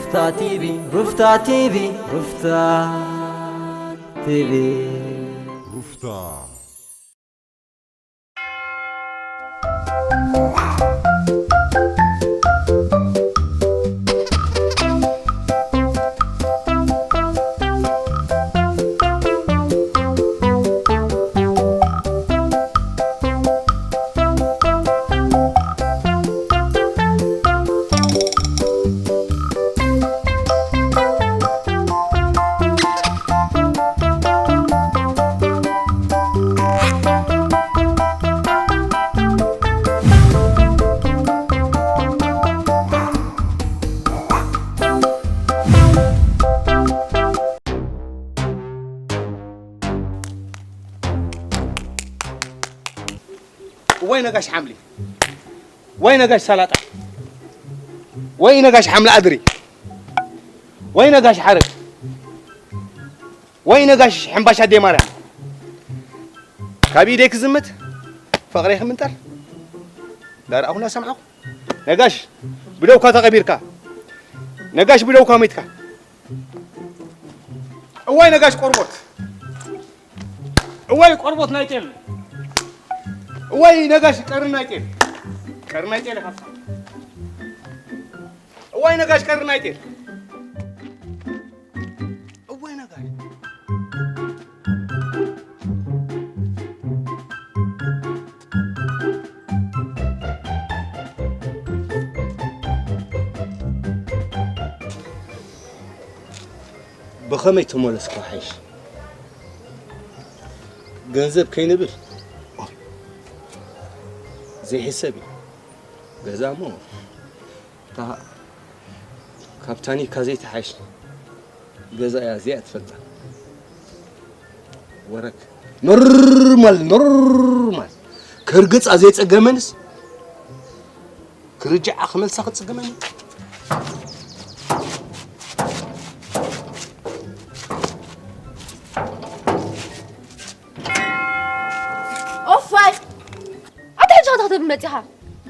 ሩፍታ ቲቪ፣ ሩፍታ ቲቪ፣ ሩፍታ ቲቪ። ሩፍታ። ወይ ነጋሽ ሓምሊ፣ ወይ ነጋሽ ሰላጣ፣ ወይ ነጋሽ ሓምሊ ኣድሪ፣ ወይ ነጋሽ ሓረግ፣ ወይ ነጋሽ ሕምባሻ ኣደይ ማርያም። ካብ ኢደይ ክዝምት ፍቕረይ ክምንጠር ዳርኣኹ እናሰማዕኹ። ነጋሽ ብደውካ ተቐቢርካ፣ ነጋሽ ብደውካ ሞይትካ። እዋይ ነጋሽ ቆርቦት፣ እዋይ ቆርቦት ናይ ጤል፣ እዋይ ነጋሽ ቀርኒ ናይ ጤል፣ ቀርኒ ናይ ጤል ኢኻ። እዋይ ነጋሽ ቀርኒ ናይ ጤል፣ እዋይ ነጋሽ። ብኸመይ ተመለስኩ ሓይሽ? ገንዘብ ከይንብል ዘይሕሰብ እዩ። ገዛ እሞ እታ ካብ ታኒካ ዘይትሓይሽ ገዛ እያ፣ እዚኣ ትፈልጣ። ወረክ ኖርማል፣ ኖርማል ከርግጻ ዘይጸገመንስ ክርጅዓ ክመልሳ ክጽገመኒ። ኦፋይ! ኣታ ሕጂ ኸ ተኽተብ መጺኻ?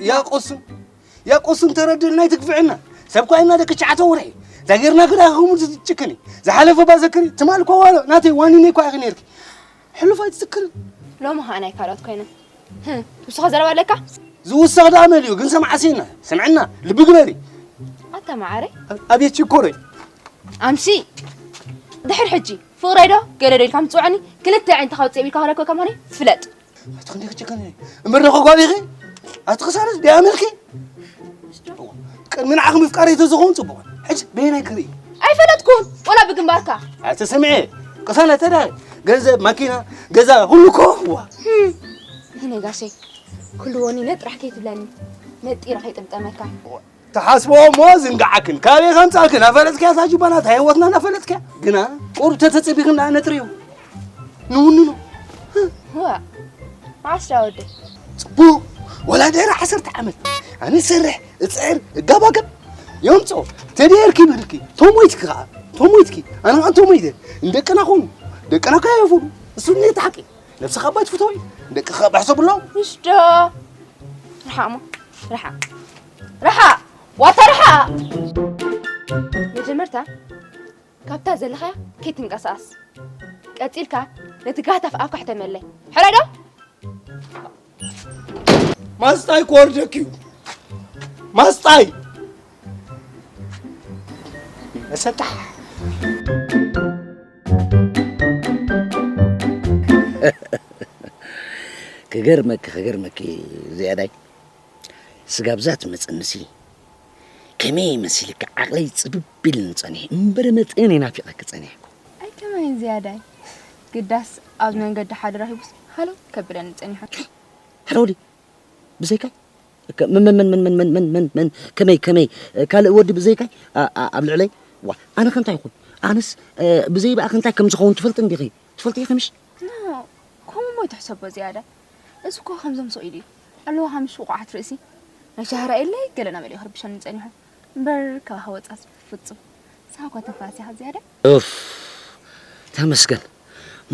ያ ቁስን፣ ያ ቁስን ተረድእልና ኣይትግፍዕና። ሰብ ኮይና ደቂ ትሽዓተ ወርሒ ዛጌርና ግዳ ከምኡ ትጭክኒ። ዝሓለፈ ባዘክሪ ትማል እኮ ዋሎ ናተይ ዋኒነይ እኮ ኢኺ ነይርኪ። ሕሉፍ ኣይትዝክርን። ሎሚ ኸኣ ናይ ካልኦት ኮይነ። ህም፣ ንስኻ ዘረባ ኣለካ? ዝውሰኽ ደኣ መሊኡ ግን ሰምዓ ሲና። ስምዕና፣ ልቢ ግበሪ። ኣታ መዓረይ። ኣቤት ሽኮረይ። ኣምሲ። ድሕር ሕጂ ፍቕረይ ዶ ገለ ዶ ኢልካ ምጽውዐኒ ክልተ ኣዒንትኻ ውጽእ ኢልካ ክለኮ ከማኒ ፍለጥ። ኣቲ ክንደይ ክጭከን እየ። እምበር ደኸ ጓል ኢኺ? ኣቲ ክሳነስ ቢያ መልኪ? ቅድሚ ንዓኺ ምፍቃረይ ተዝኸውን ጽቡቕ። ሕጂ በየናይ ክርኢ? ኣይፈለጥኩን፣ ወላ ብግንባርካ። ኣቲ ስምዒ፣ ቅሳነት ተዳኺ። ገንዘብ፣ ማኪና፣ ገዛ፣ ሁሉ እኮ ዋ። ህም፣ ይህነ ጋሸይ፣ ኩሉ ወኒ ነጥራሕ ከይትብለኒ፣ ነጢረ ከይጥምጠመካ። ትሓስቦ እሞ ዝንግዓክን። ካበይ ከምጻልክን? ኣፈለጥክያ እዛ ጁባና፣ እታ ህይወትና እናፈለጥክያ። ግና ቁሩብ ተተጸቢኽን ደኣ ነጥርዮ። ንውንኖ። ዋ፣ መዓስ ደኣ ወደይ? ጽቡቕ። ወላ ድሕሪ ዓሰርተ ዓመት። ኣነ እሰርሕ፣ እጽዕር፣ እጋባገብ። የምጾ። ተደየርኪ ብልኪ። ቶሞይትኪ ከኣ። ቶሞይትኪ። ኣነ ከኣ ቶሞይተ። እንደቅና ኹኑ። ደቅና ከየፉሉ። እሱ እኔ ተሓቂ። ነብስኻ እባ ትፍተዊ። ደቅኻ ባሕሶ ብሎም። ምሽ ዶ? ርሓቕ እሞ። ርሓቕ። ርሓቕ! ዋታ ርሓቕ! መጀመርታ ካብታ ዘለኻያ ከይትንቀሳቐስ። ቀጺልካ ነቲ ጋህታፍ ኣፍካ ሕተመለይ። ሕራይ ዶ? ማስጣይ ክወርደኪ እዩ። ማስጣይ! መሰጣሕ! ክገርመኪ፣ ክገርመኪ ዝያዳይ፣ ስጋብ እዛ ትመጽእንሲ ከመይ መሲልኪ ዓቕለይ ጽብብ ኢልኒ ጸኒሑ፣ እምበር መጠን እየ ናፊቐኪ ጸኒሐ። ኣይ ከማይ ዝያዳይ፣ ግዳስ ኣብ መንገዲ ሓደ ረኺቡስ ሃለው ከብለኒ ጸኒሑ። ሓረውዲ፣ ብዘይካይ? ከ-፣ መን፣ መን፣ መን፣ ከመይ፣ ከመይ፣ ካልእ ወዲ ብዘይካይ? ኣ-፣ ኣ-፣ ኣብ ልዕለይ? ዋ፣ ኣነ ከ እንታይ ይኹን? ኣነስ፣ እ፣ ብዘይ ብኣኺ እንታይ ከም ዝኸውን ትፈልጢ እንዲኺ? ትፈልጢ ኢኺ ምሽ? ኖ፣ ከምኡ እሞ ኣይትሕሰቦ ዝያዳ። እዚ እኮ ከምዞም ስቕ ኢሉ እዩ። ኣለዎ ሃምሽ ውቑዓት ርእሲ። ናይ ሻህራ የለይ፣ ገለ ናበለ እዩ ክርብሸኒ ጸኒሑ። እምበር፣ ካባኻ ወጻስ ፍጹም። ንስኻ እኳ ትንፋስ ኢኻ ዝያዳ። ኡፍ፣ ተመስገን።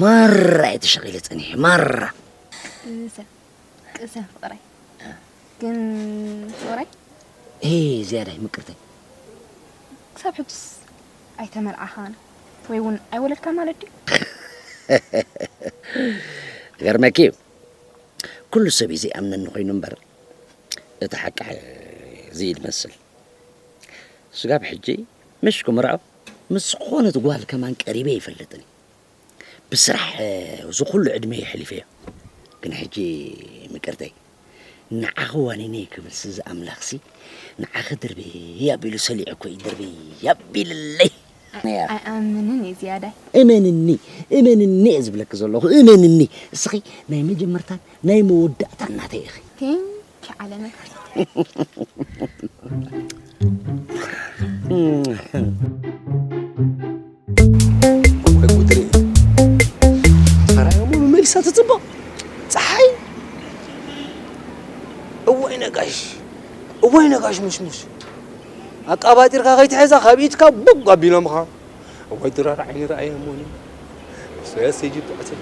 ማራ እየ ተሸቒለ ጸኒሐ፣ ማራ። ቅሰን፣ ቅሰን ፍቕረይ። ግን ፍቕረይ? ኤ፣ ዝያዳይ ምቅርተይ። ክሳብ ሕጅስ ኣይተመርዓኻን ወይ እውን ኣይወለድካ ማለት ድዩ? ክገርመኪ እዩ፣ ኩሉ ሰብ እዩ ዘይኣምነኒ ኮይኑ እምበር፣ እቲ ሓቂ እዚ እዩ ዝመስል። ስጋብ ሕጂ ምሽ ክምርዖ ምስ ዝኾነት ጓል ከማን ቀሪበ ይፈልጥን እዩ። ብስራሕ እዚ ኩሉ ዕድመ የሕሊፈዮ። ግን ሕጂ ምቅርተይ፣ ንዓኺ ዋኒነ ክብልሲ እዚ ኣምላኽሲ ንዓኺ ድርብይ ኣቢሉ ሰሊዑ እኮ እዩ፣ ድርብይ ኣቢልለይ። ኣይኣምንን እየ ዝያዳይ። እመንኒ፣ እመንኒ እየ ዝብለኪ ዘለኹ፣ እመንኒ። እስኺ ናይ መጀመርታን ናይ መወዳእታን ናተይ ኢኺ። ቴንኪ ዓለመ። እዋይ ጉድሪ። ሰራይ እሞ መመሊሳ ትጽብቕ። ጸሓይ። እዋይ ነጋሽ። እዋይ ነጋሽ ሙሽሙሽ። ኣቃባጢርካ ከይትሕዛ ካብ ኢድካ ቡግ ኣቢሎምኻ። እዋይ ድራር ዓይኒ ረኣየ እሞኒ። ሰያስ ይጅብዕትን።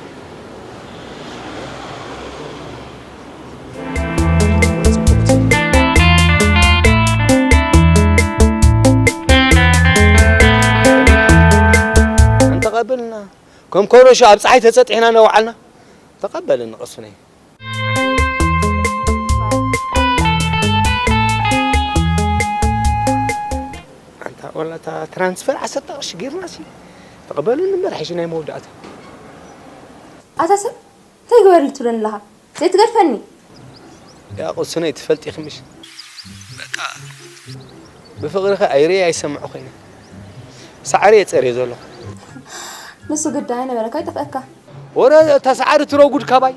ኣንተ ቀብልና። ከም ኮረሾ ኣብ ጸሓይ ተጸጢሕና ነውዓልና። ተቐበልኒ ቅሱነይ። ኣንታ ወላ እታ ትራንስፈር ዓሰርተ ቅርሺ ጌርናሲ። ተቐበልኒ እምበር ሕጂ ናይ መወዳእታ። ኣታ ሰብ፣ እንታይ ግበርሊ ትብለኒ ኣለኻ? ዘይትገድፈኒ። ያ ቅሱነይ ትፈልጢ ኢኺ ምሽ? በቃ ብፍቕርኺ ኣይርኢ ኣይሰምዕ ኮይነ። ሳዕሪ እየ ጸርየ ዘለኹ። ንሱ ግዳይ ነበረካ ይጠፍአካ። ወረ እታ ሳዕሪ ትረጉድ ካባይ።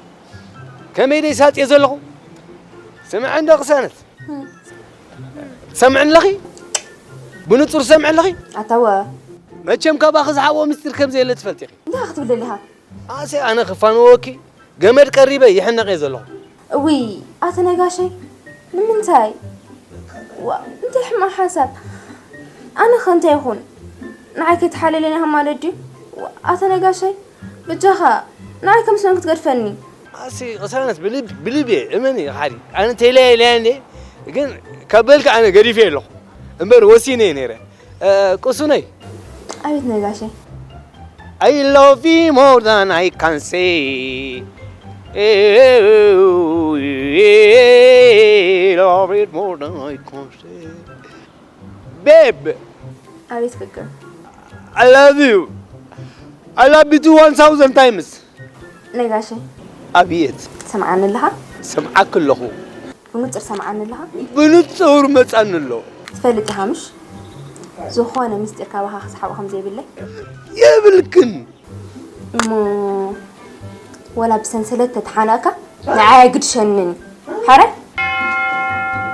ከመይ ደይ ሳጥየ ዘለኹ? ስምዐ እንዶ ቅሳነት። ሰምዕኒ ኣለኺ? ብንጹር ሰምዕ ኣለኺ? ኣታወ። መቸም ካባኺ ዝሓብኦ ምስጢር ከም ዘየለ ትፈልጢ ኢኺ። እንታይ ክትብል ደሊኻ? ኣሴ ኣነ ክፋንወኪ ገመድ ቀሪበ ይሕነቕ እየ ዘለኹ። እውይ፣ ኣተ ነጋሸይ፣ ንምንታይ? ዋ፣ እንታይ ሕማቕ ሓሳብ። ኣነ ኸ እንታይ ይኹን? ንዓይ ከይተሓለለኒ ኢኻ ማለት ድዩ? ዋ፣ ኣተ ነጋሸይ፣ ብጃኻ፣ ንዓይ ከም ሰን ክትገድፈኒ። ኣሲ ቅሳነት ብልብ-፣ ብልብ እየ፣ እመኒ፣ ሓዲ። ኣነ ተይለያ ኢለያ እንዴ፣ ግን ካብ በልካ ኣነ ገዲፈ ኣለኹ። እምበር ወሲነ እየ ነይረ። እ፣ ቅሱነይ። ኣቤት ነጋሸይ። I love you more than I can say. I love it more than I can say. Babe, ኣቤት ፍቅር። I love you. I love you too one thousand times. ነጋሸይ። ኣብየት። ትሰምዓኒ ኣለኻ? ሰምዓክ ኣለኹ። ብንጹር ሰምዓኒ ኣለኻ? ብንጹር መጻኒ ኣሎ። ትፈልጥ ኢኻ ምሽ? ዝኾነ ምስጢር ካባኻ ክስሓቦ ከም ዘይብለይ? የብልክን። እሞ ወላ ብሰንሰለት ተተሓናእካ ንዓይ ኣይግድሸንን እዩ። ሓራይ?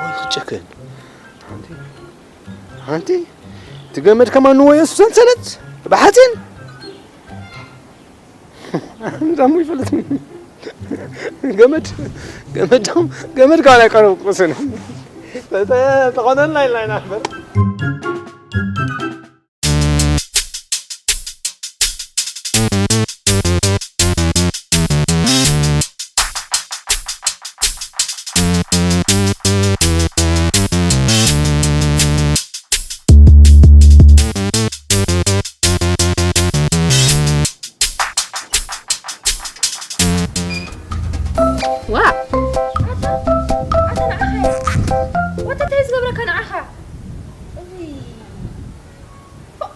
ወይ ክጨክን። ሓንቲ፣ ሓንቲ፣ እቲ ገመድ ከማን ንወየሱ ሰንሰለት ብሓፂን። ዳሞ ይፈልጥ። ገመድ፣ ገመድ፣ ገመድ ካባና ይቀርብ ቁስን። ተቆነና ኢልና ኢና እምበር። ዋ! ኣታ፣ ኣታ ንዓኻ እያ። ወተታይ ዝገብረካ ንዓኻ? እውይ። ፎእ።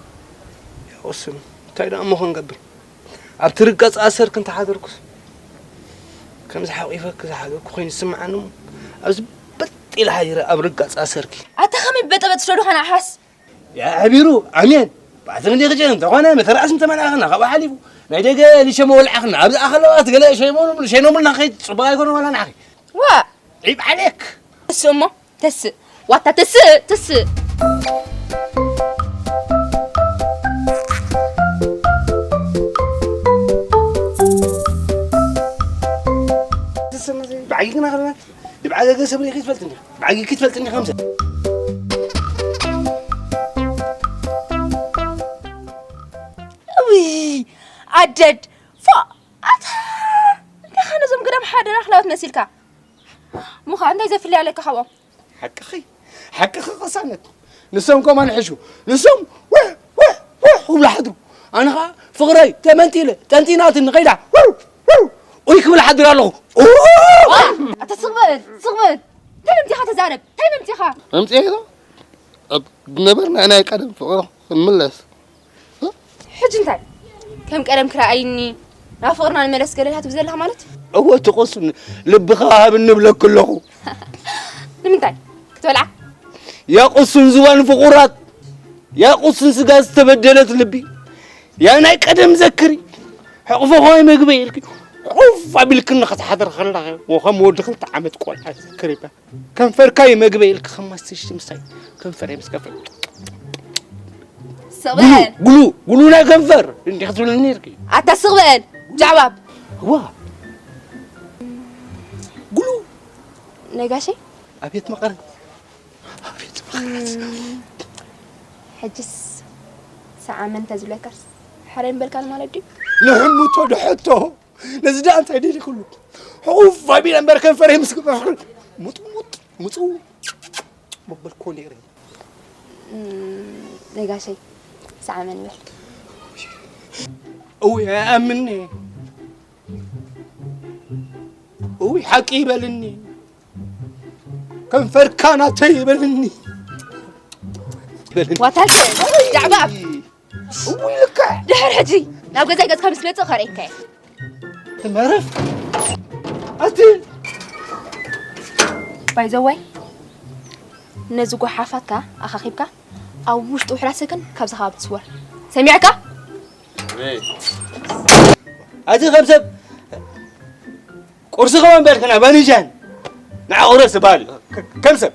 ያ ወስኑ፣ እንታይ ደኣ እሞ ክንገብር? ኣብቲ ርጋጽ ኣሰርክ እንተሓደርኩስ፣ ከምዚ ሓቂፈክ ዝሓዘኩ ኮይኑ ዝስምዓኒ እሞ፣ ኣብዚ በጥ ኢለ ሓዲረ ኣብ ርጋጽ ኣሰርኪ። ኣታ ከመይ በጠበጥ ትደልኻ ንዓኻስ? ያ ኣሕቢሩ፣ ኣሜን። ባዕቲ ክንደይ ክጨን እንተኾነ፣ መተርኣስ እንተመልኣኽና፣ ካብኡ ሓሊፉ፣ ናይ ደገ ሊሸ መወልዓኽና፣ ኣብዚ ኣኸለዋት ገለ ሸይሞኑ ብሉ፣ ሸይኖምልና ከይድ ጽቡቕ ኣይኮነ ዋላ ንዓኺ። ዋ! ዒብ ዓሌክ። እሱ እሞ፣ ተስእ። ዋታ ተስእ፣ ተስእ። ብዓጊ ግና ኸለና፣ ብዓገገ ሰብሪ ክትፈልጥኒ። ብዓጊ ክትፈልጥኒ ከምሰ። እውይ፣ ኣደድ፣ ፎእ፣ ኣታ፣ እንታይ ኸ ነዞም ግዳም ሓደራ ክላወት መሲልካ? ሙኻ፣ እንታይ ዘፍልይ ኣለካ ካብኦም? ሓቅኺ፣ ሓቅኺ ቅሳነት። ንሶም ከማን ይሕሹ። ንሶም ውሕ ውሕ ውሕ ክብሉ ሓድሩ። ኣነ ኸዓ ፍቕረይ ተመንጢለ ጠንጢናትኒ ኸይዳ ውሕ ውሕ ኡይ ክብል ሓድር ኣለኹ። ኡ! ዋ! ኣታ ስቕ በል፣ ስቕ በል። እንታይ መምጺኻ ተዛረብ? እንታይ መምጺኻ? መምጺኤ ኢኻ? ኣብ ዝነበርና ናይ ቀደም ፍቕሪ ክንምለስ። ሕጂ እንታይ? ከም ቀደም ክረኣይኒ፣ ናብ ፍቕርና ንመለስ ገለ ኢኻ ትብል ዘለኻ ማለት? እወ፣ እቲ ቅሱን ልብኻ ሃብኒ እብለኪ ኣለኹ። ንምንታይ? ክትበልዓ? ያ ቅሱን ዝባን ፍቑራት፣ ያ ቅሱን ስጋ ዝተበደለት ልቢ፣ ያ ናይ ቀደም ዘክሪ፣ ሕቕፎ ከማይ መግበይ ኢልኪ፣ ዑፍ ኣቢልክኒ ክትሓድሪ ከለኺ፣ ወኸም ወዲ ክልተ ዓመት ቆልዓ ዘክሪ እባ። ከንፈርካ እዩ መግበይ ኢልኪ፣ ከም ማስቲሽ ምስታይ ከንፈረይ ምስ ከፈ-፣ ስቕ ጉሉ፣ በል። ጉሉ፣ ጉሉ ናይ ከንፈር እንዲህ ክትብልኒ ነይርኪ። ኣታ ስቕ በል፣ ጃዕባብ። እዋ። ጉሉ። ነጋሸይ? ኣቤት መቐረት። ኣቤት መቐረት። ሕጅስ ሰዓመን ተዝብለካስ ሕራይ ምበልካን ማለት ድዩ? ንሕሙቶ ድሕቶ። ነዚ ደኣ እንታይ ደሊኽሉ? ሕቑፍ ኣቢለ እምበር ከንፈረይ ምስ ክበርሕ ሙጥ፣ ሙጥ፣ ሙጹ መበልኮ ነይረ። እም፣ ነጋሸይ፣ ሰዓመን ይበል። እውይ፣ ኣይኣምን'የ። እውይ፣ ሓቂ ይበልኒ። ከንፈርካ ናተይ ይበልኒ። ይበልኒ። ዋታል ጃዕባብ። እውይ፣ ልክዕ። ድሕር ሕጂ ናብ ገዛይ ገጽካ ምስ መጽእ ከርእየካ እየ። ትመረፍ። ኣቲ ባይ ዘ ወይ፣ ነዚ ጓሓፋትካ ኣኻኺብካ ኣብ ውሽጢ ውሕዳት ሰከን ካብዚ ከባቢ ትስወር። ሰሚዕካ? ኣቲ ከም ሰብ ቁርሲ ከማን በልክና፣ ባኒጃን ንዓ ቁረስ ዝበሃል። ከ-፣ ከም ሰብ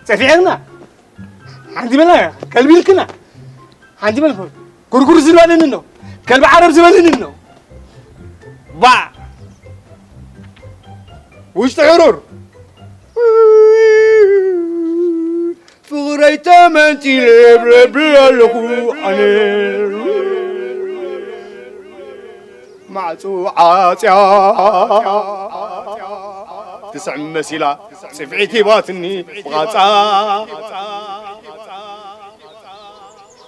ጸፊዐና፣ ሓንቲ በልና፣ ከልቢ ኢልክና፣ ሓንቲ በል፣ ጉርጉር ዝበልኒ ነው፣ ከልቢ ዓረብ ዝበልኒ ነው። ባ ውሽጢ ሕሩር። ፍቕረይ ተመንጢለ ብለብል ኣለኹ ኣነ። ማዕጾ ዓጽያ ትስዕም መሲላ ጽፍዒት ሂባትኒ ብቓጻ።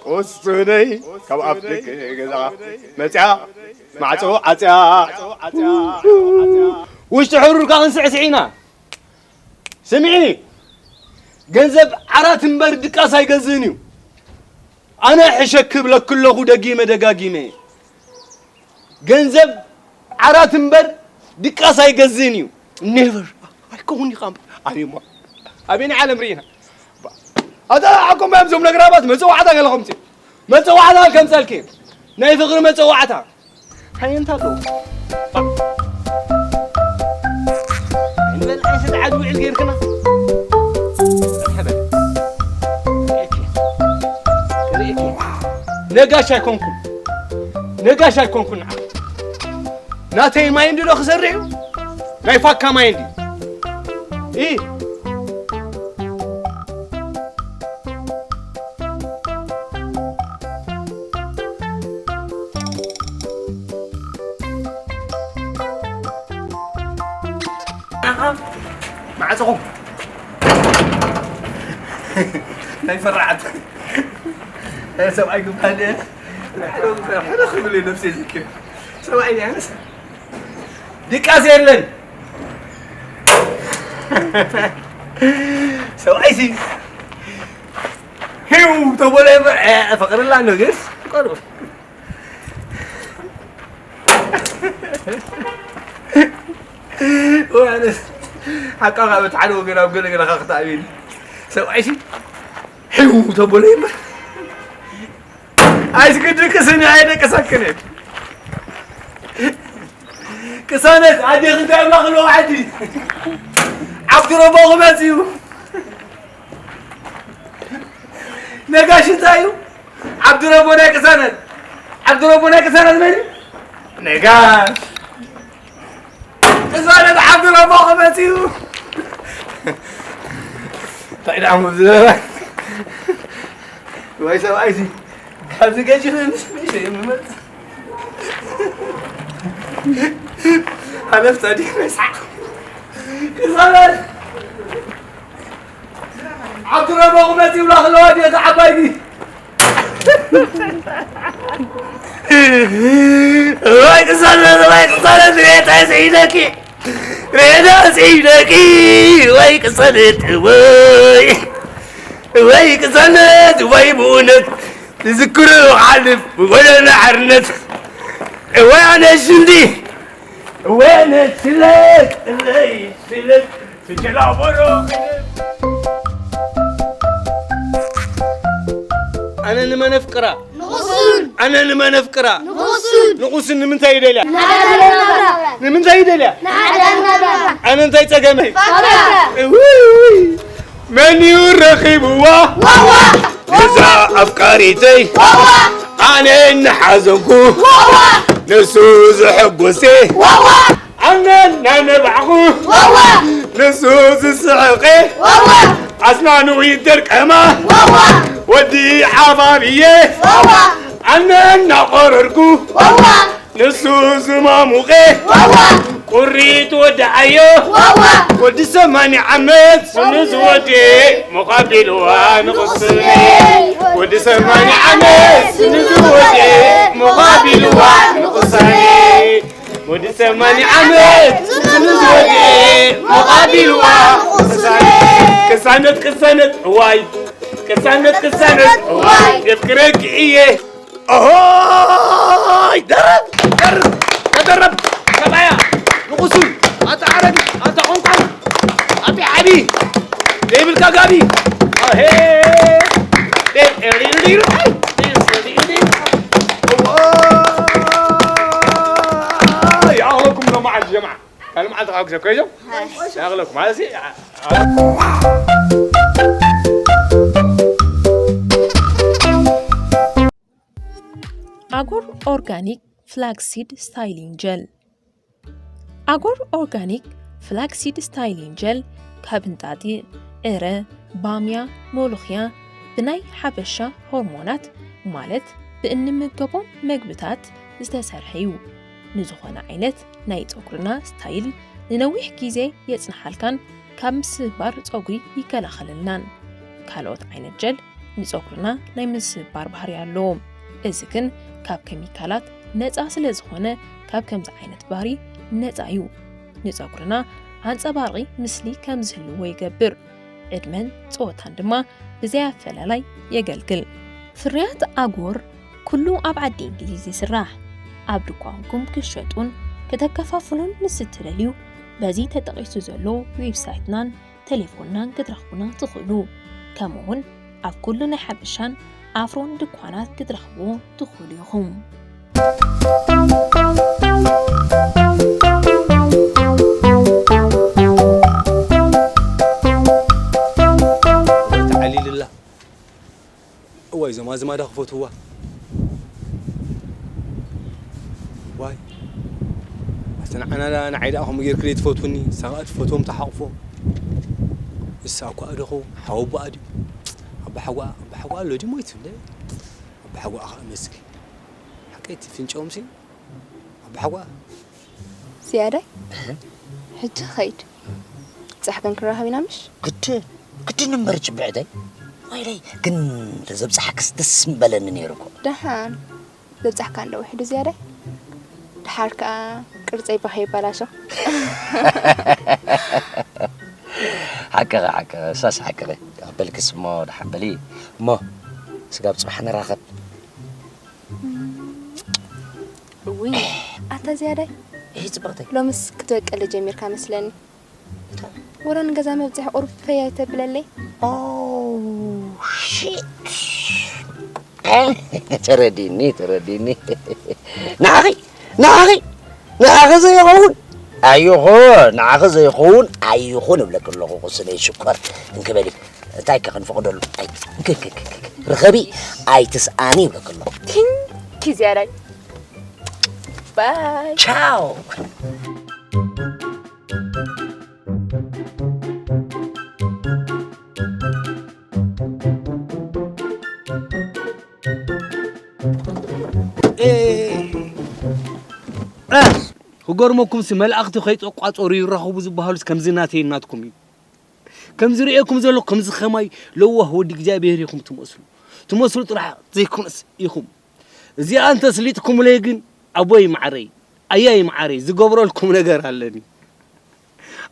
ቁስነይ ካብ ኣፍ ደገ ገዛ መጽያ ማዕጾ ዓጽያ። ውሽጢ ሕሩርካ ክንስዕስዕ ኢና። ስምዒ፣ ገንዘብ ዓራት እምበር ድቃስ ኣይገዝእን እዩ። ኣነ ሕሸኪ እብለኪ ኣለኹ ደጊመ ደጋጊመ። ገንዘብ ዓራት እምበር ድቃስ ኣይገዝእን እዩ። ኔቨር። ኣይከውን ኢኻ። ኣቤሞ። ኣበየናይ ዓለም ርኢና? ኣታ ሓቆም እዮም እዞም ነግራባት መጸዋዕታ ገለ ከምጽእ። መጸዋዕታ ከምጸልኪ። ናይ ፍቕሪ መጸዋዕታ። ሃየንታ ኣለዎ። ንበል ዓይንሰ ጸዓዱ ውዕል ጌርክና። መርሐባ። ርእየኪ። ርእየኪ። ነጋሽ ኣይኮንኩን። ነጋሽ ኣይኮንኩን ንዓ። ናተይ ማይ እንዲ ዶ ክሰርሕ እዩ? ናይ ፋካ ማይ እንዲ። ኢ። ማዕጾኹም ናይ ፈራዓት ሰብኣይ ግባል ሕዶ ክብል ነብሰይ ዝክር ሰብኣይ ያነስ ድቃስ የለን ሰብኣይሲ ሂው ተቦለ ፈቅርላ ነው ግን ቆርብ ሓቃ ካብ ሓደ ወገን ኣብ ገለ ገለኻ ክትኣብየኒ ሰብኣይሲ ሕው ተበሎ እምበር ኣይስግድቅስን ኣይደቀሰክን ቅሳነት ኣዴኺ እንታይ ብላ ክለዋ ዓዲ ዓብዲ ረቦ ክመፅ እዩ ነጋሽ እንታይ እዩ ዓብዲ ረቦ ናይ ቅሳነት ዓብዲ ረቦ ናይ ቅሳነት መን እዩ ነጋሽ ቅሳነት ዓብዲ ረቦ ክመፅ እዩ እንታይ ደኣ ምብዝበለ ወይ ሰብኣይ እዚ ካብዚ ገጅፍ ምስ ምሽ ይምመፅ ሓለፍታ ዲ መስሓቅ ቅሳነት ዓዲ ረመቑ መፂኡ ብላ ከለዋ ድየ እዛ ዓባይ ድዩ? ወይ ቅሳነት፣ ወይ ቅሳነት፣ ሬታ ስዒደኪ፣ ሬታ ስዒደኪ፣ ወይ ቅሳነት፣ ወይ፣ ወይ ቅሳነት፣ ወይ ብእውነት ትዝክሩ ሓልፍ፣ ወይ ኣነ ሓርነት፣ ወይ ኣነ ሽንዲ፣ ወይ ኣነ ሽለት፣ ወይ ሽለት፣ ትችላ ቦሮ። ኣነ ንመን ኣፍቅራ? ንቑሱን። ኣነ ንመን ኣፍቅራ? ንቑሱን። ንቑሱን ንምንታይ ይደልያ? ንሓዳር ናብራ። ንምንታይ ይደልያ? ንሓዳር ናብራ። ኣነ እንታይ ጸገመይ? ፋብራ። እውይ! መን እዩ ረኺብዋ? ዋዋ! ነዛ ኣፍቃሪተይ? ዋዋ! ኣነ እናሓዘንኩ? ዋዋ! ንሱ ዘሐጎሰ? ዋዋ! ኣነ እናነባዕኹ? ዋዋ! ንሱ ዝስሕቐ? ዋዋ! ኣስናኑ ይደርቀማ? ዋዋ! ወዲ ዓባብየ? ዋዋ! ኣነ እናቖረርኩ? ዋዋ! ንሱ ዝማሙቐ? ዋዋ! ቁሪ ትወድኣዮ? ዋዋ! ወዲ ሰማንያ ዓመት ስኑ ዝወድእ ምዃቢልዋ ንቕስነይ። ወዲ ሰማንያ ዓመት ስኑ ዝወድእ ምዃቢልዋ ንቕስነይ። ወዲ ሰማንያ ዓመት ስኑ ዝወድእ ምዃቢልዋ ንቕስነይ። ቅሳነት፣ ቅሳነት፣ እዋይ። ቅሳነት፣ ቅሳነት፣ እዋይ። የፍቅረኪ እየ። ኣሆይ! ደረብ! ደርብ! ተደረብ! ሰብኣያ! ንቑሱን! ኣታ ዓረቢ! ኣታ ቆንቋን! ኣቢ ዓቢ! ዘይብልካ ጋቢ! ኣሄ! እዋ! ይኣኽለኩም ሎማዓንቲ ጀምዓ። ካልእ መዓልቲ ካብ ግዜ ኮይዞም? ይኣኽለኩም። ማለት ኣጎር ኦርጋኒክ ፍላክሲድ ስታይሊንግ ጀል። ኣጎር ኦርጋኒክ ፍላክሲድ ስታይሊንግ ጀል ካብ እንጣጢዕ፣ ዕረ፣ ባምያ፣ ሞሎኽያ ብናይ ሓበሻ ሆርሞናት ማለት ብእንምገቦም መግብታት ዝተሰርሐ እዩ። ንዝኾነ ዓይነት ናይ ጸጉርና ስታይል ንነዊሕ ግዜ የጽንሓልካን ካብ ምስባር ጸጉሪ ይከላኸለልናን። ካልኦት ዓይነት ጀል ንጸጉርና ናይ ምስባር ባህሪ ኣለዎም። እዚ ግን ካብ ከሚካላት ነጻ ስለ ዝኾነ ካብ ከምዚ ዓይነት ባህሪ ነጻ እዩ። ንጸጉርና ኣንጸባርቒ ምስሊ ከም ዝህልዎ ይገብር። ዕድመን ጸወታን ድማ ብዘይ ኣፈላላይ የገልግል። ፍርያት ኣጎር ኩሉ ኣብ ዓዲ እንግሊዝ ይስራሕ። ኣብ ድኳንኩም ክትሸጡን ከተከፋፍሉን ምስ እትደልዩ በዚ ተጠቒሱ ዘሎ ዌብሳይትናን ቴሌፎንናን ክትረኽቡና ትኽእሉ። ከምኡውን ኣብ ኩሉ ናይ ሓበሻን ኣፍሮን ድኳናት ክትረኽብዎ ትኽእሉ ኢኹም። ተዓሊልላ እዋይ እዞም ኣዝማዳ ክፈትውዋ ዋይ ኣተ ንዓና ንዓይ ደኣ ከምኡ ጌርክለይ ትፈትውኒ ንሳ ከኣ ትፈትዎም ትሓቕፎ ንሳ እኳ ኣደኹ ሓወቦኣ ድዩ ኣባሓጓኣ ኣባሓጓኣ ኣሎ ድዩ ሞይቱ እንደ ኣባሓጓኣ ከኣ መስል ሓቀይቲ ፍንጨውምሲ ኣባሓጓኣ ዝያዳይ ሕጂ ኸይድ ጻሕ ክንክራኸብ ኢና ምሽ ግድን ግድን እምበር ጭብዕተይ ዋይለይ ግን ተዘብጻሕክስ ደስ ምበለኒ ነይሩ እኮ ደሓን ዘብጻሕካ እንዶ ውሕዱ ዝያዳይ ደሓር ከኣ ቅርጸይ ባህ ይበላሾ ሓቅኺ ሓቅኺ እሳስ ሓቅኺ በልክስ እሞ ደሓን በሊ እሞ ስጋብ ጽባሕ ንራኸብ እውይ ኣታ ዝያዳይ እሂ ጽብቕተይ ሎምስ ክትበቀሊ ጀሚርካ መስለኒ ወረ ንገዛ መብፅሒ ቁሩብ ፈይ ኣይተብለለይ ሽት ተረዲኒ ተረዲኒ ንዓኺ ንዓኺ ንዓኺ ዘይኸውን ኣይኹን ንዓኺ ዘይኸውን ኣይኹን እብለኪ ኣለኹ ቁስለይ ሽኮር እንክበሊ እንታይ ከ ክንፈቕደሉ ርኸቢ ኣይትስኣኒ ይብለኪ ኣለኹ ኪንኪ ዝያዳይ ባይ ቻው ክገርመኩምሲ መላእኽቲ ከይተቋፀሩ ይራኸቡ ዝበሃሉስ ከምዚ ናተይ ናትኩም እዩ። ከም ዝርእየኩም ዘለኹ ከምዚ ኸማይ ለዋህ ወዲ እግዚኣብሔር ኢኹም ትመስሉ። ትመስሉ ጥራሕ ዘይኮነስ ኢኹም። እዚኣ እንተስሊጥኩምለይ ግን ኣቦይ መዓረይ፣ ኣያይ መዓረይ ዝገብረልኩም ነገር ኣለኒ።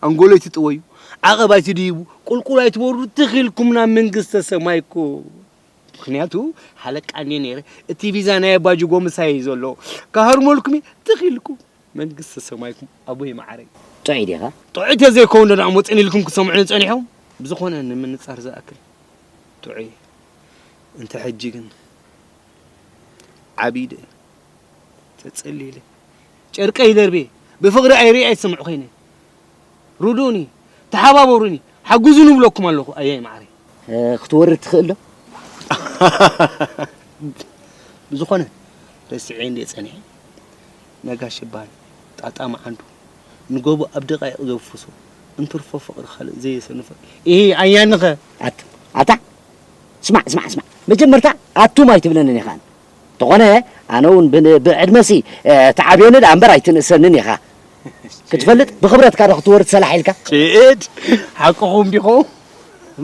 ኣንጎሎ ኣይትጥወዩ፣ ዓቐብ ኣይትድይቡ፣ ቁልቁል ኣይትወርዱ፣ ትኽ ኢልኩም ናብ መንግስተ ሰማይ እኮ። ምኽንያቱ ሓለቃ እንድየ ነይረ፣ እቲ ቪዛ ናይ ኣባ ጅጎ ምሳይ እዩ ዘሎ። ክሃርመልኩም እየ፣ ትኽ ኢልኩም መንግስተ ሰማይኩም ኣቦይ መዓረይ። ጥዑይ ዲኻ? ጥዑይ ተዘይከውን ደኣ መፅን ኢልኩም ክሰምዑኒ ፀኒሖም። ብዝኾነ ንምንፃር ዝኣክል ጥዑይ። እንተ ሕጂ ግን ዓቢደ፣ ተጸሊለ፣ ጨርቀይ ደርብየ፣ ብፍቕሪ ኣይርኢ ኣይሰምዕ ኮይነ። ርድኡኒ፣ ተሓባበሩኒ፣ ሓግዙኒ እብለኩም ኣለኹ ኣያይ መዓረይ። እ፣ ክትወርድ ትኽእል ዶ? ብዝኾነ፣ ረሲዐ እንድየ ጸኒሐ። ነጋሽ ይበሃል፣ ጣጣ መዓንዱ፣ ንጎቦ ኣብ ደቓይቕ ዘውፍሶ፣ እንትርፎ ፍቕሪ ካልእ ዘየሰንፎ። ኢሂ፣ ኣያንኸ? ኣት-፣ ኣታ፣ ስማዕ፣ ስማዕ፣ ስማዕ። መጀመርታ ኣቱም ኣይትብለንን ኢኻ። እንተኾነ፣ ኣነ እውን ብ-፣ ብዕድመሲ፣ እ፣ ትዓብዮኒ ደኣ እምበር ኣይትንእሰንን ኢኻ። ክትፈልጥ፣ ብኽብረትካ ዶ ክትወርድ ሰላሕ ኢልካ? ጭድ፣ ሓቅኹም ዲኹም?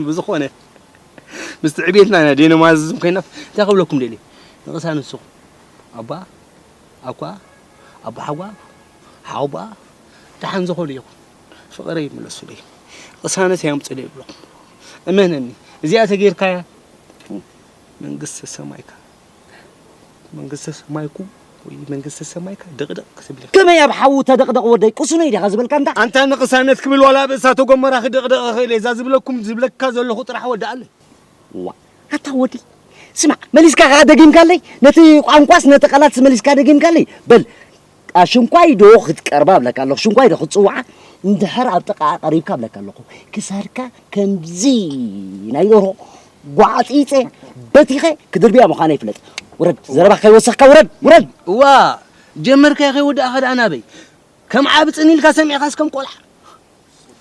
ብዝኾነ፣ ምስ ትዕቤትና ኢና ደይነ ማዘዝም ኮይና፣ እንታይ ክብለኩም ደልየ? ንቕሳ ንስኹም። ኣባ፣ ኣኳ፣ ኣባ ሓጓ፣ ሓውባ፣ ደሓን ዝኾኑ ይኹን። ፍቕረይ ይምለሱለይ። ቅሳነት የምፅለይ ይብለኹም። እመነኒ፣ እዚኣ ተጌርካያ፣ መንግስተ ሰማይካ፣ መንግስተ ሰማይኩ ወይ መንግስተ ሰማይካ ድቕድቕ ክትብል ኢኻ። ከመይ ኣብ ሓዊ ተደቕደቕ ወደይ? ቅሱነይ ዲኻ ዝበልካ እንታ? ኣንታ ንቅሳነት ክብል ዋላ ኣብ እሳተ ጎመራ ክድቕድቕ እኽእል እየ። እዛ ዝብለኩም፣ ዝብለካ ዘለኹ ጥራሕ ወዳኣለይ። ዋ፣ ኣታ ወዲ፣ ስማዕ፣ መሊስካ ከኣ ደጊምካለይ? ነቲ ቋንቋስ ነቲ ቃላትስ መሊስካ ደጊምካለይ? በል፣ ኣሽንኳይ ዶ ክትቀርባ እብለካ ኣለኹ፣ ሽንኳይ ዶ ክትጽውዓ? እንድሕር ኣብ ጥቓኣ ቀሪብካ እብለካ ኣለኹ፣ ክሳድካ ከምዚ ናይ ደርሆ ጓዕጺጸ በቲኸ ክድርብያ ምዃነይ ፍለጥ። ውረድ፣ ዘረባ ከይወሰኽካ ውረድ፣ ውረድ! እዋ፣ ጀመርካዮ ከይወዳእኻ ደኣ ናበይ? ከም ዓቢ ጽን ኢልካ ሰሚዕካስ ከም ቆልዓ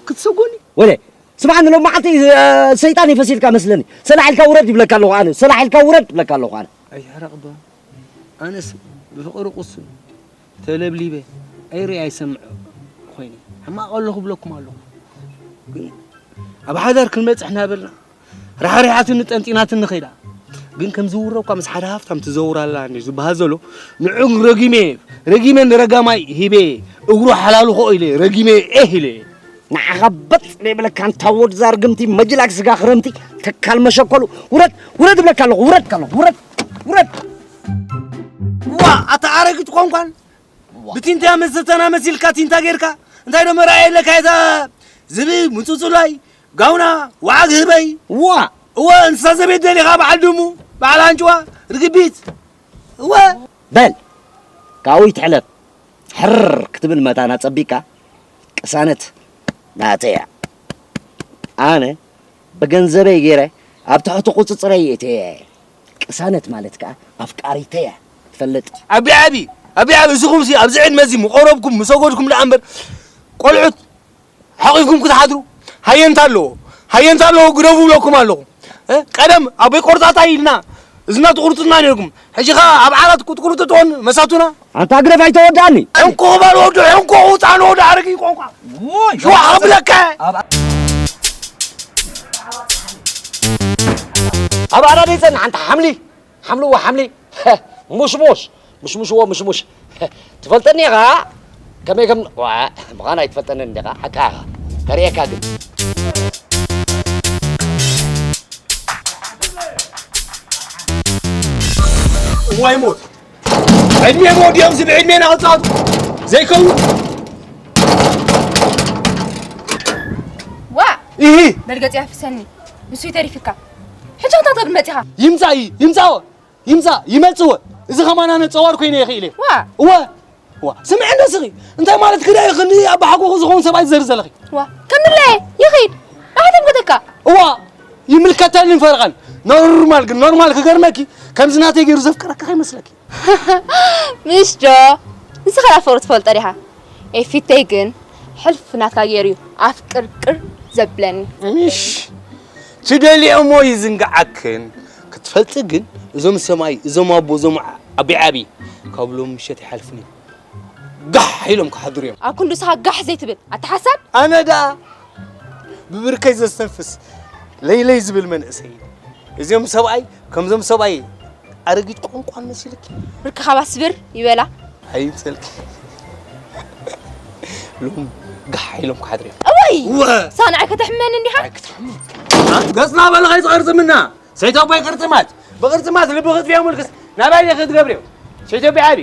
ክትሰጎኒ? ወለ፣ ስምዓኒ፣ ሎም መዓልቲ፣ እ፣ ሰይጣን ይፈሲልካ መስለኒ። ሰላሕ ኢልካ ውረድ ይብለካ ኣለኹ ኣነ። ሰላሕ ኢልካ ውረድ ይብለካ ኣለኹ ኣነ። ኣይሕረቕ ዶ? ኣነስ ብፍቕሪ ቁሱን ተለብሊበ ኣይርኢ ኣይሰምዕ ኮይነ። ሕማቕ ኣለኹ ብለኩም ኣለኹ። ግን ኣብ ሓዳር ክንበጽሕ እናበልና ራሕሪሓትኒ ጠንጢናትኒ ኸይዳ። ግን ከም ዝውረ እኳ ምስ ሓደ ሃፍታም ትዘውር ኣላ እንድዩ ዝበሃል ዘሎ፣ ንዑ ረጊመ፣ ረጊመ ንረጋማይ ሂበ፣ እግሩ ሓላልኾ ኢለ፣ ረጊመ ኤህ ኢለ። ንዓኻ በጥ ዘይብለካ፣ እንታ ወድ ዛርግምቲ፣ መጅላግ ስጋ ክረምቲ፣ ተካል መሸከሉ፣ ውረድ፣ ውረድ እብለካ ኣለኹ፣ ውረድ፣ ውረድ፣ ውረድ። ዋ፣ ኣታ ኣረጊት ቆንቋን፣ ብቲንታ መስተና መሲልካ ቲንታ ጌርካ፣ እንታይ ዶ መርኣያ የለካ? የታ ዝብኢ፣ ምጹጹላይ፣ ጋውና፣ ወዓግ ህበይ። ዋ! እወ፣ እንስሳ ዘቤት ደሊኻ፣ በዓል ድሙ፣ በዓል ኣንጭዋ፣ ርግቢት። እወ። በል፣ ካብኡ ይትሕለፍ። ሕር ክትብል መታን ኣጸቢቕካ፣ ቅሳነት ናተይ እያ። ኣነ ብገንዘበይ ገይረ ኣብ ትሕቲ ቁጽጽረይ የእትየያ እየ። ቅሳነት ማለት ከኣ ኣፍቃሪተይ እያ። ትፈልጥ? ኣቢ ዓቢ፣ ኣቢ ዓቢ፣ እስኹምሲ ኣብዚ ዕድመ እዚ ምቆረብኩም፣ ምሰጎድኩም ደኣ እምበር፣ ቆልዑት ሓቒፍኩም ክትሓድሩ ሃየንታ ኣለዎ። ሃየንታ ኣለዎ፣ ግደፉ እብለኩም ኣለኹ። እ? ቀደም ኣቦይ ቆርጣጣ ኢልና እዝና ትቑርጡና ነይርኩም። ሕጂ ኸኣ ኣብ ዓራት ቁጥቁርጥጦን መሳቱና። ኣንታ ግደፍ ኣይተወድኣኒ። ዕንቁ ክባል ወዱ፣ ዕንቁ ውፃን ወዱ ኣረጊ ቆንቋ። ዎይ፣ ሽዋ ክብለካ። ኣብ፣ ኣብ ኣራዳ ይጸንሕ ኣንታ ሓምሊ። ሓምልዎ ሓምሊ። ሙሽሙሽ። ሙሽሙሽዎ ሙሽሙሽ። ትፈልጠኒ ኢኻ? ከመይ ከም፣ ዋ፣ ምዃን ኣይትፈልጠንን እንዲኻ? ሓቃ ኢኻ። ከርእየካ ግን። እዋይ ሞት። ዕድሜ ሞት እዮም፣ እዚ ብዕድሜና ክጻወቱ ዘይከውን። ዋ! ኢሂ! በል ገጽ ያፍሰኒ። ንሱ ይተሪፍካ። ሕጂ እንታይ ተብል መጺኻ? ይምጻእ እዩ፣ ይምጻእ። ይምጻእ፣ ይመጽእ። እወ፣ እዚ ኸማን ኣነ ጸዋር ኮይነ ይኽእል እየ። ዋ። እወ፣ እዋ፣ ስምዒ እንዶ ስኺ። እንታይ ማለት ክዳይ ክንዲ ኣባሓጎኹ ዝኸውን ሰብኣይ ትዘሪ ዘለኺ? ዋ፣ ከምለ ይኺድ። ኣሕተም ከተካ። እዋ፣ ይምልከተንን ፈርቐን። ኖርማል ግን፣ ኖርማል ክገርመኪ፣ ከምዚ ናተይ ገይሩ ዘፍቅረካ ከይመስለኪ። ምሽ ጆ፣ ንስኻ ዳ ፍቕሪ ትፈልጦ ዲኻ? ኤፊተይ ግን ሕልፍ ናትካ ገይሩ እዩ ኣፍቅርቅር ዘብለኒ። ምሽ፣ ትደልዮሞ ይዝንግዓክን። ክትፈልጢ ግን፣ እዞም ሰማይ፣ እዞም ኣቦ፣ እዞም ዓቢ ዓቢ፣ ካብ ሎም ምሸት ይሓልፉን እዮም። ጋሕ ኢሎም ክሓድሩ እዮም። ኣብ ክንዲ ንስኻ ጋሕ ዘይትብል፣ ኣታ ሓሳድ። ኣነ ደኣ ብብርከይ ዘስተንፍስ ለይለይ ዝብል መንእሰይ እዩ። እዚኦም ሰብኣይ ከምዞም ሰብኣይ ኣረጊት ቋንቋን መሲልኪ። ብርክኻ ባስብር ይበላ። ኣይምሰልኪ። ሎም ጋሕ ኢሎም ክሓድር እዮም። እወይ! እወ! ሳንዓይ ከተሕመኒ እንዲኻ? ኣይክትሕሙ። ኣንቲ ገጽና በልኻ ይትቐርጽምና። ሰይት ኣቦይ ቅርጽማት፣ ብቅርጽማት ልቢ ክትፍዮ ምልክስ ናባይ ዲኺ ክትገብርዮ? ሰይት ኣቦይ ዓቢ።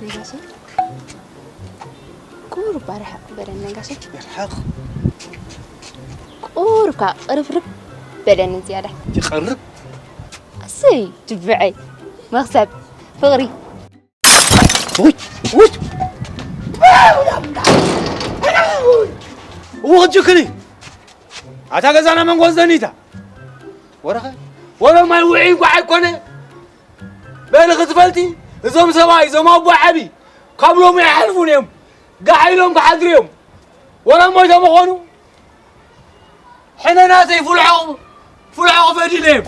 ነጋሲ፣ ቁሩብ ኣርሕቕ በለኒ ነጋሲ። ኣርሕቕ? ቁሩብ ከኣ ቅርብርብ በለኒ ዝያዳ። ይቐርብ? እሰይ፣ ድብዐይ፣ መኽሰብ፣ ፍቕሪ። ውይ፣ ውይ። እዎ፣ ጅክኒ። ኣታ ገዛና መንጎ ዝደኒታ። ወረኸ፣ ወረ ማይ ውዒ ጓዕ ኣይኮነ። በሊ ክትፈልጢ፣ እዞም ሰብኣይ፣ እዞም ኣቦ ዓቢ፣ ካብ ሎሚ ኣይሓልፉን እዮም። ጋሕ ኢሎም ክሓድሩ እዮም። ወረ ሞይቶም ይኾኑ። ሕነ ናተይ ፍልሖ፣ ፍልሖ ክፈድዩ እዮም።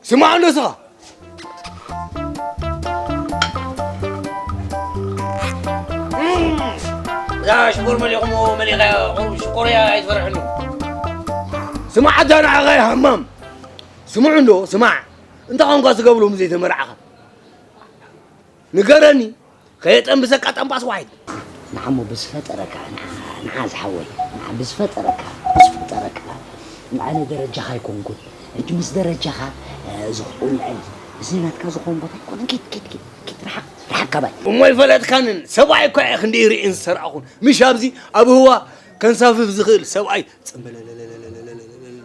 ስማዕ እንዶ ስኻ። እዛ ሽኮር መሊኹሞ መሊኻያ፣ ሽኮር እያ ኣይትፈርሕሉ። ስማዕ ኣታ ንዓኻ ሃማም። ስምዑ እንዶ፣ ስማዕ። እንታይ ኾንካ ስጋ ብሎም ዘይተመርዓኻ? ንገረኒ፣ ከየጠንብሰካ ጠንባስ ዋሒድ። ንዓሞ ብዝፈጠረካ፣ ንዓ፣ ንዓ ዝሓወይ፣ ንዓ ብዝፈጠረካ፣ ብዝፈጠረካ። ንዓነ ደረጃኻ ኣይኮንኩን። ሕጂ ምስ ደረጃኻ፣ እ፣ ዝቑንዐ፣ እዚ ናትካ ዝኾን ቦታ ኣይኮነን። ኪድ፣ ኪድ፣ ኪድ፣ ኪድ፣ ርሓቕ፣ ርሓቕ ካባይ። እሞ ኣይፈለጥካንን። ሰብኣይ እኳ እየ ክንደይ ርእየን ዝሰርኣኹን። ምሽ ኣብዚ ኣብ ህዋ ከንሳፍፍ ዝኽእል ሰብኣይ ጽምበለለለለለለለለ።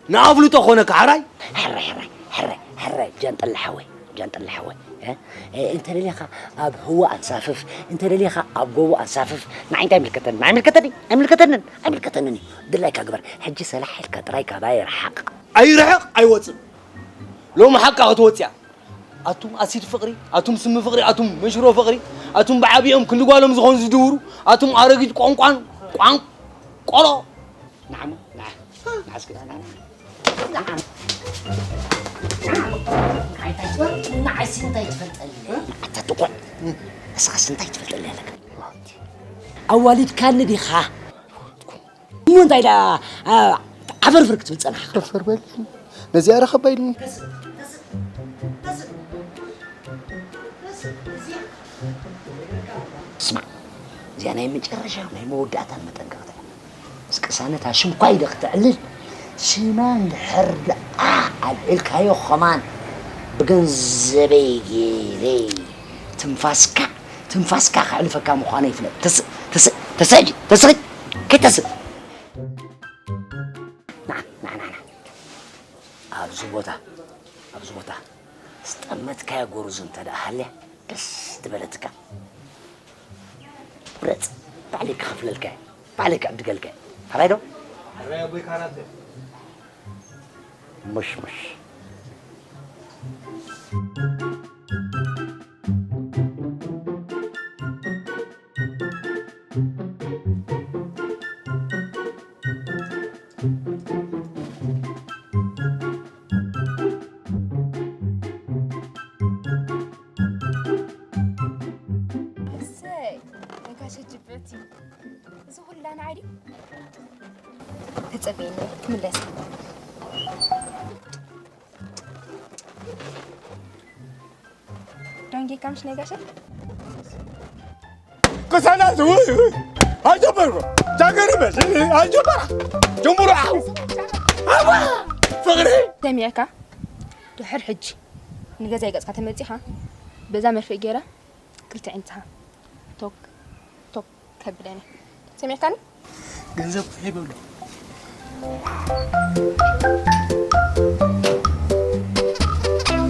ንኣፍልጦ ኮነካ፣ ሕራይ? ሕራይ፣ ሕራይ፣ ሕራይ፣ ሕራይ፣ ጃንጥላ ሓወይ፣ ጃንጥላ ሓወይ፣ እ? እ፣ እንተ ደሊኻ ኣብ ህዋ ኣንሳፍፍ፣ እንተ ደሊኻ ኣብ ጎቦ ኣንሳፍፍ፣ ንዓይ እንታይ ይምልከተኒ? ንዓይ ይምልከተኒ? ኣይምልከተንን፣ ኣይምልከተንን እዩ። ድላይካ ግበር። ሕጂ ሰላሕ ኢልካ ጥራይ ካባይ ርሓቕ። ኣይርሕቕ፣ ኣይወጽእ። ሎሚ ሓቃ ክትወጽእ እያ። ኣቱም ኣሲድ ፍቕሪ፣ ኣቱም ስሚ ፍቕሪ፣ ኣቱም መንሽሮ ፍቕሪ፣ ኣቱም ብዓቢኦም ክንዲ ጓሎም ዝኾኑ ዝድውሩ፣ ኣቱም ኣረጊት ቋንቋን ቋንቆሮ። ንዓሞ፣ ንዓ፣ ንዓ እስኪ፣ ንዓ፣ ንዓ። ንዓሞ፣ ንዓሞ። ንዓይ እንታይ ትፈልጥ? ንዓይሲ እንታይ ትፈልጠኒ? ኣታ ጥቁዕ። እስኻስ እንታይ ትፈልጠኒ ኣለካ? ኣዋሊድካኒ ዲኻ? እሞ እንታይ ደኣ፣ ኣ፣ ዓፈርፍር ክትብል ጸናሕካ? ዓፈር በል። ነዚኣ ረኸባ ኢልኒ። ስማዕ፣ እዚኣ ናይ መጨረሻ ናይ መወዳእታን መጠንቀቕታ። ምስ ቅሳነታ ሽምኳ ኢደ ክተዕልል፣ ሽማ እንድሕር ደኣ ኣልዒልካዮ ኸማን ብገንዘበይ ገይረ ትንፋስካ፣ ትንፋስካ ከሕልፈካ ምዃነይ ፍለጥ። ተስእ፣ ተስእ፣ ተስእ ሕጂ፣ ተስእ ሕጂ፣ ከይተስእ። ንዓ፣ ንዓ፣ ንዓ፣ ንዓ። ኣብዚ ቦታ፣ ኣብዚ ቦታ ዝጠመትካዮ ጎርዞ እንተ ደኣ ሃልያ፣ ደስ ትበለትካ። ምረጽ፣ ባዕለይ ክኸፍለልካ እየ፣ ባዕለይ ክዕድገልካ እየ። ሓራይ ዶ? ሓራይ ኣቦይ ካራተ። ሙሽ፣ ሙሽ። እሰይ፣ ነጋሽ ጅበቲ። እዚ ኩላ ንዓይ ድዩ? ተጸበየኒ፣ ክምለስ። ዳንጌ ካምሽ ነጋሽ? ቅሳናት፣ ውይ፣ ውይ፣ ኣይጀመርኩ። ጃገሪ በል፣ ኣይጀመራ። ጀምሩ፣ ዓው። ኣዋ፣ ፍቕሪ። ሰሚዕካ? ድሕር ሕጂ ንገዛይ ገጽካ ተመጺኻ፣ በዛ መርፍእ ገይረ ክልተ ዕንትኻ ቶክ፣ ቶክ ከብለኒ። ሰሚዕካኒ? ገንዘብ ሂበሉ።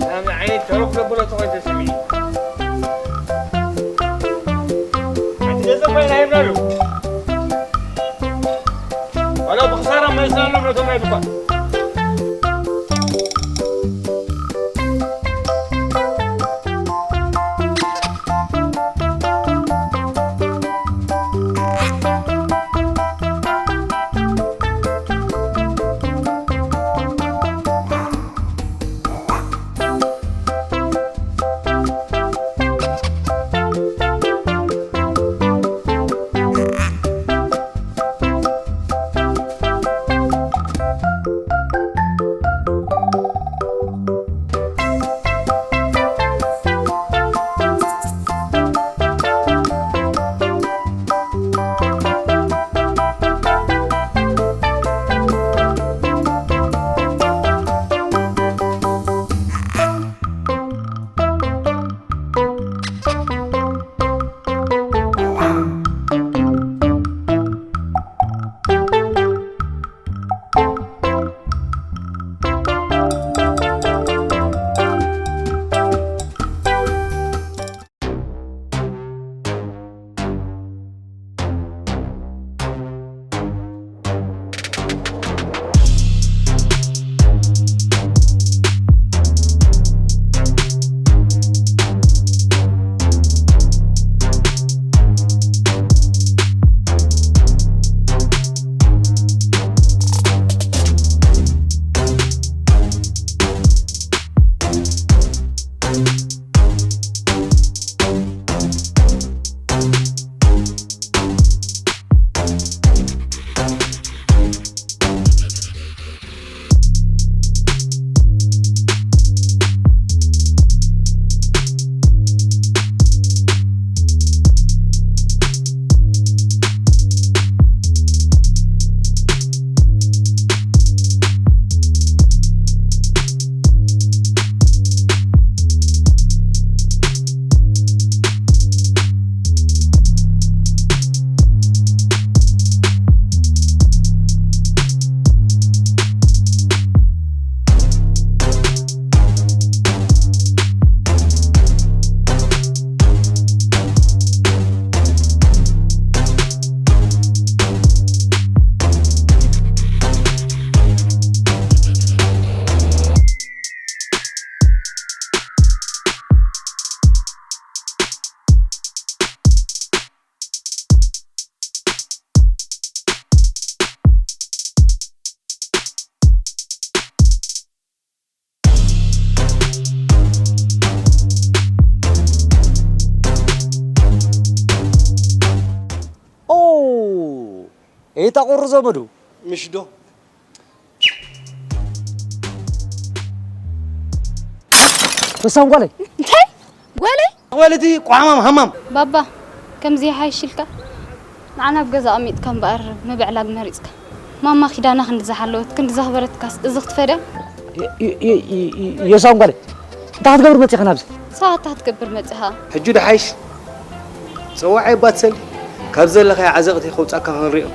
ናብዚ ዓይነት ተረፍ ዘበሎ ተኾይኑ ተሰሚዑ። ሓንቲ ገንዘብ ኮይና ሂብናሉ። ዋላ ብኽሳራ መልስና ንብረቶም ናይ ድኳን። ከይታቑሩ ዘመዱ። ምሽ ዶ? በሳም ጓለይ። እንታይ ጓለይ? ወለቲ ቋማም ሃማም። ባባ፣ ከምዚ ይሓይሽ ኢልካ ንዓና ኣብ ገዛ ኣቐሚጥካ እምበኣር ምብዕላግ መሪጽካ። ማማ ኪዳና ክንዲ ዝሓለወት ክንዲ ዘኽበረትካስ እዚ ክትፈድያ? የሳም ጓለይ። እንታይ ክትገብር መጺኻ ናብዚ? ንስኻ እንታይ ክትገብር መጺኻ? ሕጂ ዶ ሓይሽ? ጸዋዕ እባ ትሰሊ። ካብ ዘለኻዮ ዓዘቕቲ ከውጻካ ክንሪኦ።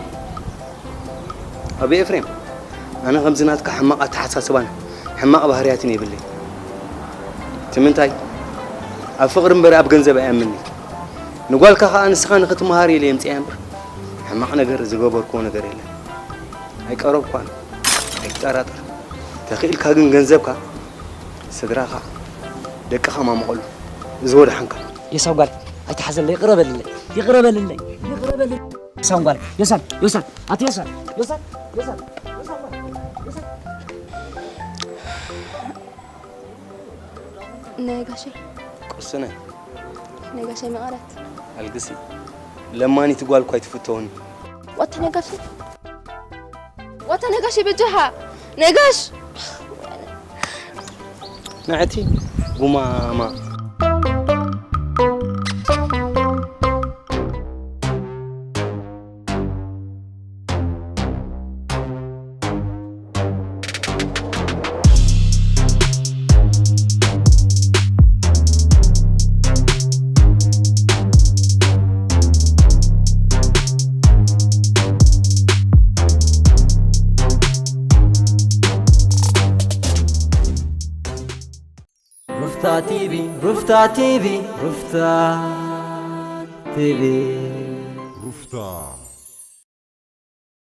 ኣቢ ኤፍሬም፣ ኣነ ከምዚ ናትካ ሕማቕ ኣተሓሳስባን ሕማቕ ባህርያትን የብለይ። እቲ ምንታይ፣ ኣብ ፍቕሪ እምበር ኣብ ገንዘብ ኣይኣምንን'የ። ንጓልካ ኸኣ ንስኻ ንኽትመሃር ኢለ የምጽኣያ እምበር፣ ሕማቕ ነገር ዝገበርክዎ ነገር የለን። ኣይቀረብኳን፣ ኣይትጠራጠር። ተኽኢልካ ግን ገንዘብካ፣ ስድራኻ፣ ደቅኻ ማሙቐሉ። እዚ ወድሓንካ። የሳው ጓል፣ ኣይትሓዘለይ፣ ይቕረ በልለይ፣ ይቕረ በልለይ፣ ይቕረ በልለይ። የሳው ጓል፣ የሳን፣ የሳን፣ ኣቲ የሳን፣ የሳን፣ የሳን፣ የሳን ጓል፣ የሳን። ነጋሸይ ቁስነ፣ ነጋሸይ መቐረት ኣልግሲ። ለማኒት ጓል እኳ ኣይትፍተውኒ። ዋታ ነጋሸይ፣ ዋታ ነጋሸይ በጃኻ ነጋሽ። ንዕቲ ጉማማ። ሩፍታ ቲቪ ሩፍታ ቲቪ ሩፍታ ቲቪ ሩፍታ